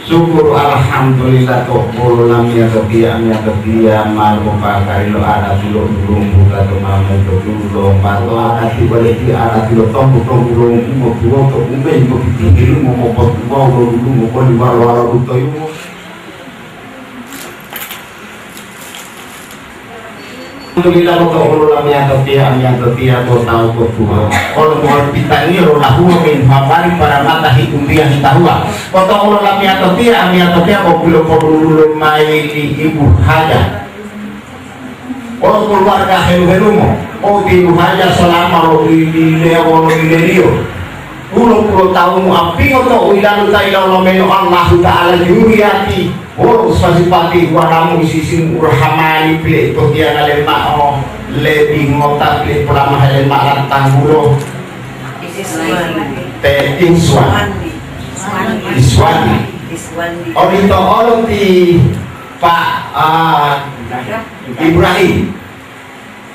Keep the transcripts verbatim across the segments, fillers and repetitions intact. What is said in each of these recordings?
Syukur alhamdulillah to polo lamiyatotiya, amiyatotiya ma lopopakari lo adati lo dulumbu tato mame to dulu lomba to adati waleti adati lo tombu-tombu lombu motuwoto umbe mopitihilu momopotuwawu lo dulumbu boli walo-walo dutoyuwo. Alhamdulillah, boto ulu lamiyatotiya, amiyatotiya, bo tawu botuwa. Olo mohon pitaniyo lo lahuwa min habari para mata hikumbiya hitahuwa. Boto ulu lamiyatotiya, amiyatotiya, bo pilopodululo mayi li Ibu Haja. Olo keluarga helu-helumo, bo ti Ibu Haja selama lo dileleya wolo dileliyo. Dulo pulo tawu mu'apingo to u yilalu ta ilolomelo Allahuta'ala juriyati wolo sipati-sipati wanamu isisimu urahamani pile ipotiyangale ma'o lebi ngota pile polamahe le ma'o tanggulo te Iswan. Iswani. Odito olo ti Pak, ah, Ibrahim.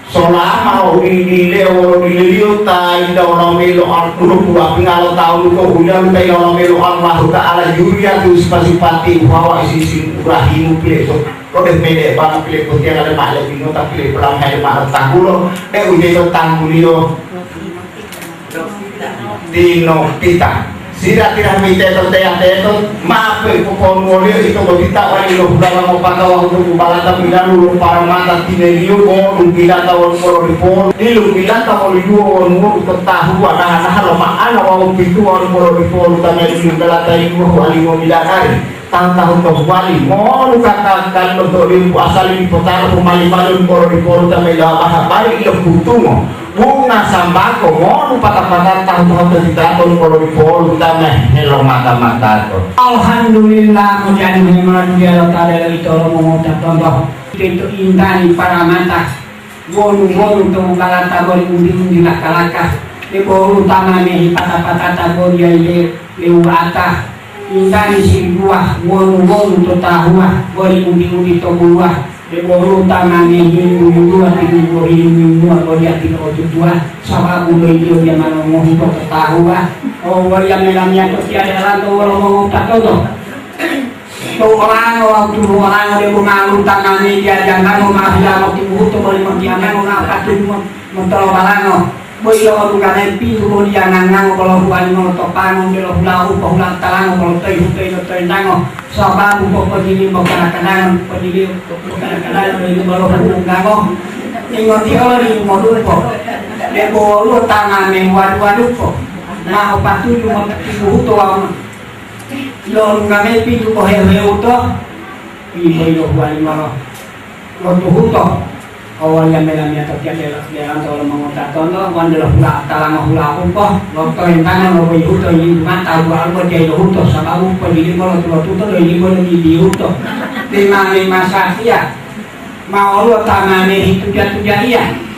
Solama lo udile wolo dileliyo ta ila wolo melo Al-, dulu puluh apinga lo tawu to uliyalu ta ila wolo melo Allahuta'ala juriyatu sipati-sipati uhawa isisimu urahimu pile to. Lode pede bang pile potiya ngale ma'ale bino ta pile pulang haile ma'ale tanggulo, de ujeto tangguliyo. Dino pita. Sira tira mite to teya teto, ma pe poponuwoliyo ito boti ta wali lo hulawa ngopata wawu to bubalata pilalu lo paramata tineliyo bo dungilata wonu polo dipolu. Dilu bilata wolu yuwo wonu wonu to tahuwa naha-naha lo ma'ana wawu pituwa wonu polo dipolu ta meli dungilata yuwo wali ngobilatari. Tahu-tahu to huwali, monu kaka-kakali lonto olihu asali dipotalo pomali-mali u polo dipolu ta ma ilahaba habari ilohutungo, bunga sambako, monu pata-pata tahu-tahu to titato u polo dipolu ta ma helomata-matato. Alhamdulillah, mojani hemolodiyalo ta delo itolo mongota tonto. Ito intani paramata. Wonu-wonu to bubalata boli undi-undi laka-laka, debo wolu ta mamehi pata-patata boli yaiye lewuwata, intani sibuwa, wonu-wonu to tahuwa boli undi-undi to buluwa, debo wolu ta mamehi duyuduwa tinubuwohi yuyuduwa boli yati lo'otutuwa, sababu doidiyo dema longohi to tahuwa. O woliya melamiya to tiyade alanto wolo mongowutatonto. Tou olango wawu tulu olango debo ma luntangani diyajangango ma hilango timuhuto boli montiyangango ma patuju mon-, montolobalango. Boyito odungga mayi pintu boli yangangango bolo huwali molotopango belo hulawu pohula talango bolo toyi hutoyi lo toyintango, sababu popojili mokana-kanango, pojili mokana-kanango doyito bolo hubunggango. Ingoti olo diyu modupo, debo woluwo ta ma mehuwadu-wadupo, ma o patuju mota timuhuto wawu Ilolunggame pintu bohewu-hewuto, ibo-ibo huwalingolo lotuhuto. Owaliya melamiya to tiya dela-, delanto lo mongowutatonto, wonu delo hula talango hula upo, lotoyintanga lo boyihuto yintu mata buwalubo jayilohuto, sababu pojilimo lotulotuto doyilibo lo bibihuto. Lima-lima satiya, ma woluwo ta ma mehi tuja-tujaiya.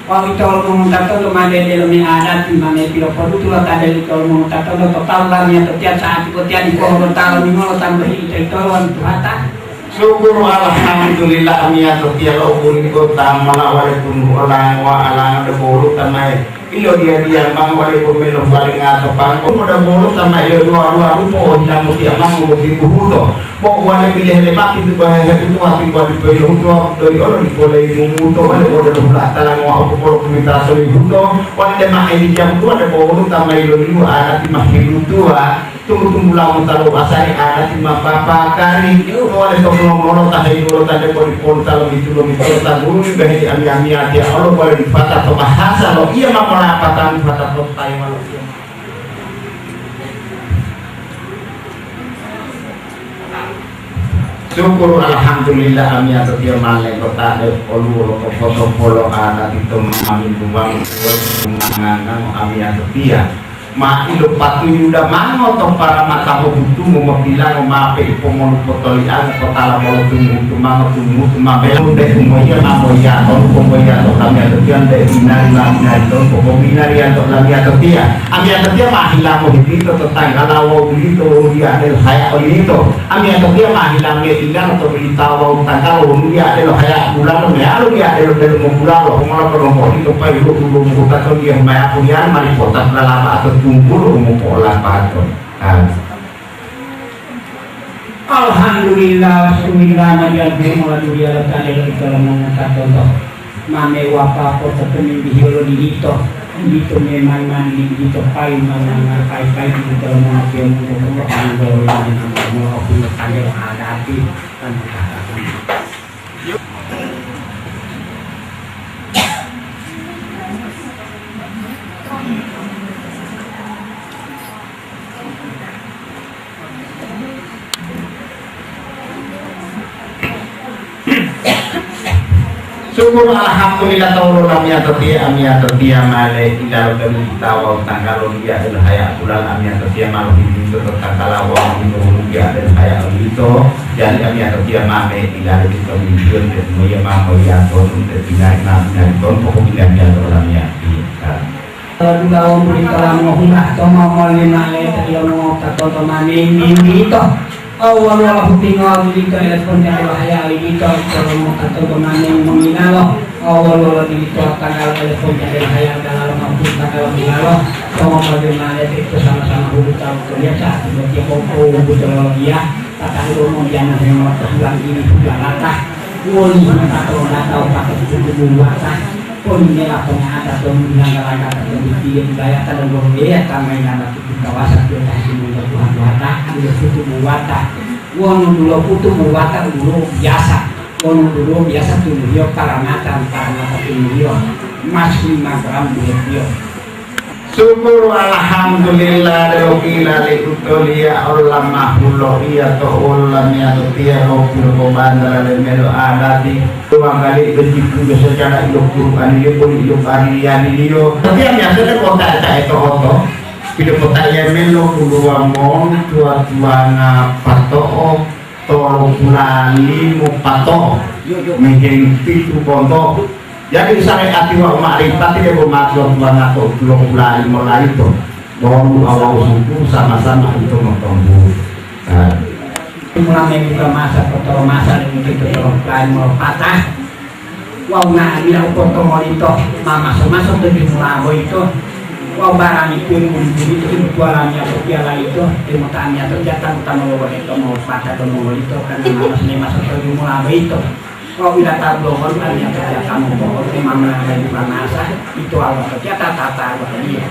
Wawu ito lo mongowutato to ma dede lo me adati, ma me pilopodutu lo ta dede ito lo mongowutato to tawu lamiya to tiya sa'ati botiya dipo lo ta lo mingolo tambahi ito-itolo wonu tuhata. Syukur alhamdulillah amiyatotiya lo buni kota mala wale tunu olango wa alango de bolu tamae. Ilo diya-diya manggo wale pomelo palinga to pangko moda bolu tamae ilo dua-dua rupo ohila mutia manggo botibu huto. Bo wale pilehe le mati tu bahehe utuwa ti wali pelo utuwa doi olo di pole mumuto wale ode lo hula tala ngowa opo polo kumita soli huto wale le ma eli jam dua de bo wolu tamai lo liu adati ma hilutuwa tunggu-tunggu lamu talo basari adati ma papakari wale to ngomolo tahe dolo tande poli polu talo mitulu mitulu tagulu di bahe di ami-ami ati olo wale di pata to bahasa lo iya ma mola pata mi pata to tai walo iya ma. Syukur alhamdulillah amiyatotiya ma lengkotade oluwo lo popoto polo adati to mami bubangu ngangango amiyatotiya. Ma ilopatuyu damango to paramata mohutu momotilango ma peipo monu potoliango potala molo tumuhutu mango tumuhutu ma belunde umoiya ma moiya tonu komoiya to kamiya to tiyan de binari ma binari tonu kokominari yanto lamiya to tiya. Amiya to tiya ma hilamo hipito to tanggala wawu lito wawu diya adelo haya olito. Amiyatotiya ma hilangiya ilalo to bilita wawu tangkalo wonu diya adelo haya bulalo meyalo diya adelo delo mobulalo, pongolo to lompo'odito payi lo dulu mohuta to diya humaya puliyana mari pota lalama ato tunggulo u mopo'olapato. Ah. Alhamdulillah, bismillah, majal bimo la duriya lo tane lo ito lo mongotatonto. Mame wapa poto pemimbihiyo lo dilito, dilito memang mani dilito payu manganga kai-kai dilito lo mongotiyo mungko-mungko panggolo mani mangolo opungo tangelo adati. Syukur alhamdulillah tawulo lamiyatotiya amiyatotiya male ilalo kami kita wawu tangkalo liya ilhaya bulan amiyatotiya ma lohihinto to tangkala wawu hinurungiya ilhaya olito. Jadi amiyatotiya mame ilalo kita minjun te moya ma moya tonu te pinari ma pinari tonu pokok pinari to lamiyatotiya. Dulawo muli tolamo hula to momoli ma'o to ilongo ta tonto maning mimito. Awwal wala hutingo lito ele ponca elo haya lito ilongo ta tonto maning monginalo. Awwal wala dilito tanggal ele ponca elo haya dalalo maupun tanggal mingalo. To momoli ma'o to ito sama-sama hulu tawu kuliah saat tiba-tiba opo wubu tololo iya. Pata'u lo monjana hema to hulang ini hulang latah. Wonu hunata to data o pato tutubu wata, ponu mela pongata to mulangga-langga to bitiye ibayata donggo eya ta mayi nama tutu kawasa tuwota hisimu to Tuhan wata, dulo putu buwata. Wonu dulo putu buwata u dulo biyasa, wonu dulo biyasa tuluhiyo paramata, paramata tuluhiyo mas lima gram buhetiyo. Syukur alhamdulillah, deu kila li utoliya ollamahu loiya to olamiyatotiya lo pulopobantala lemelo adati. Tuwangali bejitu do secara ilo Qur'aniliyo boli ilo bariyadiliyo. Tapi yang biasa de kota eta eto oto. Pide kota yemelo puluwa mon tua-tuwanga pato'o. Tolo pula limo pato, miheng pitu bonto. Jadi, syariati wawu ma'rifati debo matuwa-tuwanga to tulo pula limo layito. Bolu awau suku sama-sama ito motombu. Nah. Mulai buka masa, potolo masa, limo pitu, tolo pula limo patah. Wawu nga'amila u potomolito ma maso-maso to jumula boyito wawu barani pun buli-buli to ibutuwa lamiyatotiya layito, timota amiyatotiya tamu-tamu lo boleto mopata to mongolito karna ma maso-maso to jumula boyito. Wawu ilata bulongolu amiyatotiya tamu po'otu ma melayayi banasa, ito awatotiya tatata lo hadiya.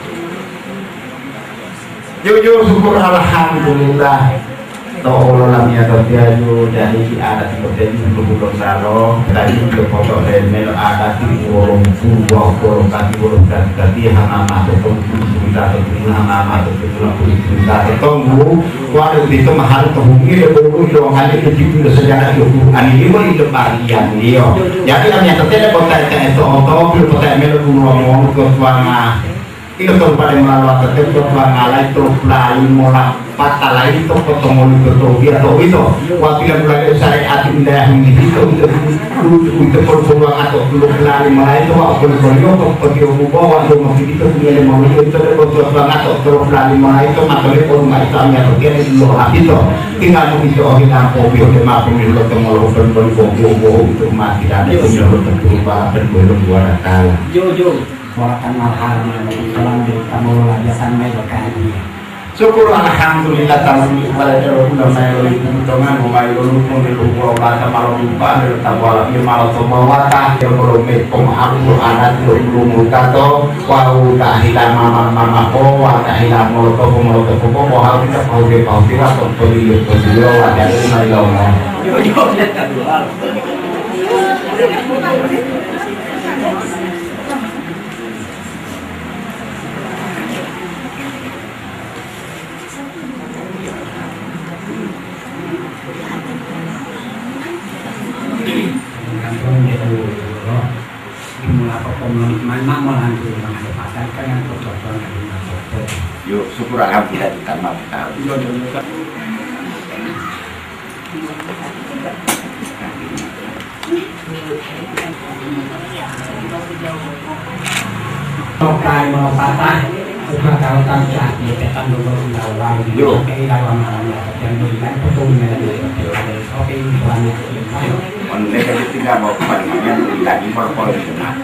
Jujur syukur alhamdulillah. To olo lamiyatotiya ju jadi adat bote ju hulo-hulo talo, tadi ju poto le melo adat ti wolo pulu wawu polo kati wolo kati-kati hama mato to pulu pulu tato pulu hama mato pulu pulu pulu tato tonggu, walu pito maharu to hungile bolu ilo ngale to jipu lo sejarah ilo Qur'an ini wali ilo bagian liyo. Jadi lamiyatotiya le kota ita eto oto, pilo kota melo dulu wamonu to tuanga. Ito tolu pade mola lowatoteu to tuwangalai tolu pula limo lapata laito potongoli to tobiya to uwito. Wawu tilapulaliyo syariati u Yahudito uwito, uwito polu-poluwanga to tolu pula limo laito wawu polu-poliyo to potiyohubo wawu mopilito tungele moluliyo ito debo tuwa-tuwanga to tolu pula limo laito matoliyo polu ma ito amiyatotiya didu lo'olapito. Tingga mu ito ohilampo piyohe mao pomihulo to ngolohu polu-polu bohu-bohu ito ma tilade pomihulo to tulu bala polu-polu buwaratala. Walakan malharam yang Islam dari kamu lajatan mai berkahadia. Syukur alhamdulillah tamu ibadah ero udah mai loli kebutongan mau mai lolu pun di lupa bahasa malam lupa dari tamu alam dia malam semua wata yang belum pemaaf adat belum belum tato wau tak hilang mama mama ko wau tak hilang molotov molotov ko ko hal kita pau dia pau dia pau dia pau dia wajah dari mai lama. Dimula popomulai mama molantu mangadu pasal kan yang kotor-kotor nggak dimasukin. Yuk, syukur alhamdulillah kita mau tahu. Tokai mau patah, suka kalau tak sah, dia tekan dulu, lawan, Yo. Kayak lawan malam, ya, dan dulu, kan, betul, ya, oke, banyak. Mereka tidak mau, paling tidak, tidak mau, paling tidak.